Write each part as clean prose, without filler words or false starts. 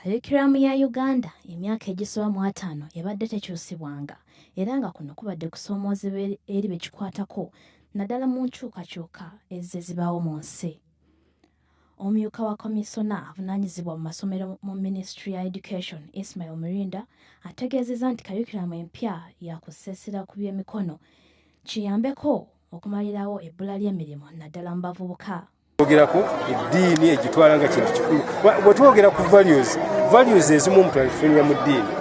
Curriculum ya Uganda emyaka egisoba mu 50 ebadde tekyusibwanga era nga kuno kubadde kusoomoozebwa eri be kikwatako naddala mu nkyukakyuka ezze zibaawo mu nsi. Omumyuka wa komisona avunaanyizibwa mu masomero mu Ministry ya Education, Ismail Mirinda, ategeezezza nti curriculum empya yakusesera ku by'emikono kiyambeko okumalirawo ebbula ly'emirimu naddala mu bavubuka. Twogerako eddiini egitwala nga kintu kikulu. Bwe twogera ku values ezimu omuntu azifunira mu ddiini,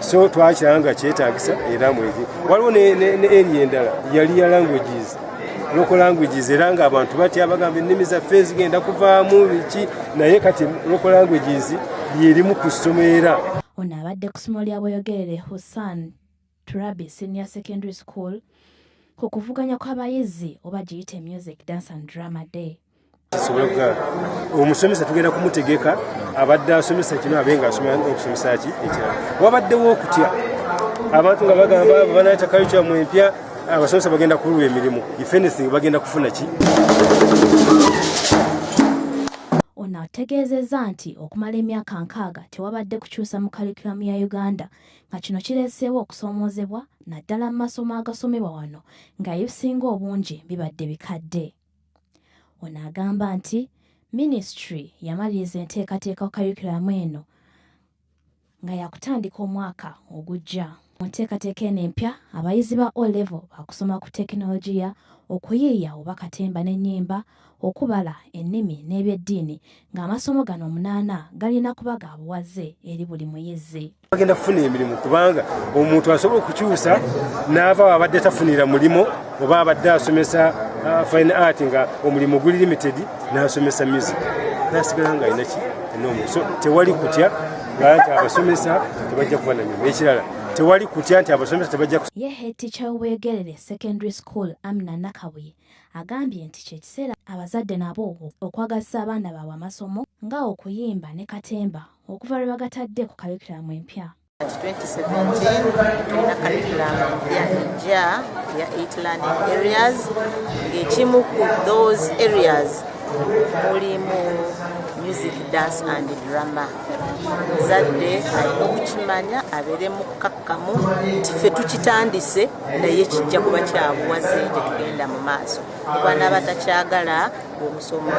so twakiraba nga kyetaagisa era mwezi. Waliwo ne area endala yali ya languages, local languages, era ng'abantu batya bagamba ennimi zaffe zigenda kuvaamu biki, naye kati local languages lyerimu ku ssomero era. Ono abadde ku ssomero lya Bweyogerere Hussein Turabi Senior Secondary School ku kuvuganya kw'abayizi oba giyite Music, Dance and Drama Day. Omusomesa tugenda kumutegeka abadde asomesa kino abe nga asoma okusomesa ki ekirala. Wabaddewo okutya abantu nga bagamba banaita curriculum empya abasomesa bagenda kulwa emirimu, if anything bagenda kufuna ki. Ono ategeezezza nti okumala emyaka 60 tewabadde kukyusa mu curriculum ya Uganda, nga kino kireeseewo okusoomoozebwa naddala mu masomo agasomebwa wano nga ebisinga obungi bibadde bikadde. Ono agamba nti minisitule yamaliriza enteekateeka ku curriculum eno nga yakutandika omwaka ogujja. Mu nteekateeka eno empya abayizi ba O-level baakusoma ku tekinologiya, okuyiiya oba katemba n'ennyimba, okubala ennimi n'ebyeddiini, ng'amasomo gano 8 galina kuba ga buwaze eri buli muyizi. Bagenda kufuna emirimu kubanga omuntu asobola okukyusa n'ava abadde tafunira mulimu oba abadde asomesa fine art nga omulimu guli limited n'asomesa music n'asigala nga alina ki enomu. So tewali kutya nti abasomesa tebajja kuba na mirimu. Ekirala tewali kutya nti abasomesa tebajja. Ye head teacher w'Obweyogerere Secondary School Amina Nakabuye agambye nti kye kiseera abazadde nabo okwagazisa abaana baabwe amasomo nga okuyimba ne katemba okuva lwe bagatadde ku curriculum empya. 2017 tulina curriculum empya ejja ya 8 learning areas, ng'ekimu ku those areas mulimu music, dance and drama. Muzadde alina okukimanya abeere mukkakkamu nti ffe tukitandise naye kijja kuba kyabuwaze gye tugenda mu maaso. Kuba batakyagala omusomo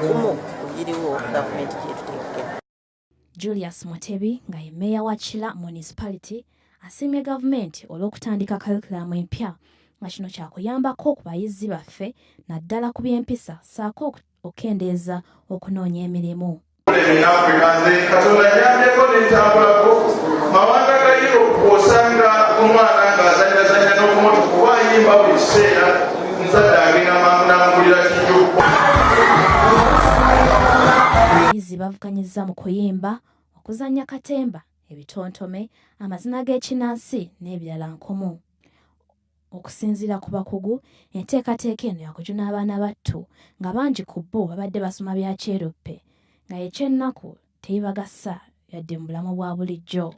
gumu ogiriwo gavumenti gyetuteekera. Julius Mutebi nga ye mmeeya wa Kira Municipality asiimye gavumenti olw'okutandika curriculum empya nga kino kyakuyambako ku bayizi baffe naddala ku by'empisa ssaako okukendeeza okunoonya emirimu. Katonda nyambyeko n'entambulako mawanga ga Europe osanga omwana ng'azanyazanya n'okumotoka oba ayimba buli kiseera, omuzadde agenda mangu n'amugulira kijjo. Abayizi bavuganyizza mu kuyimba, okuzannya katemba, ebitontome, amazina g'ekinnansi n'ebirala nkumu. Okusinziira ku bakugu, enteekateeka eno yakujuna abaana battu nga bangi ku bo babadde basoma bya kyeruppe nga ekyennaku tebibagasa yadde mu bulamu bwa bulijjo.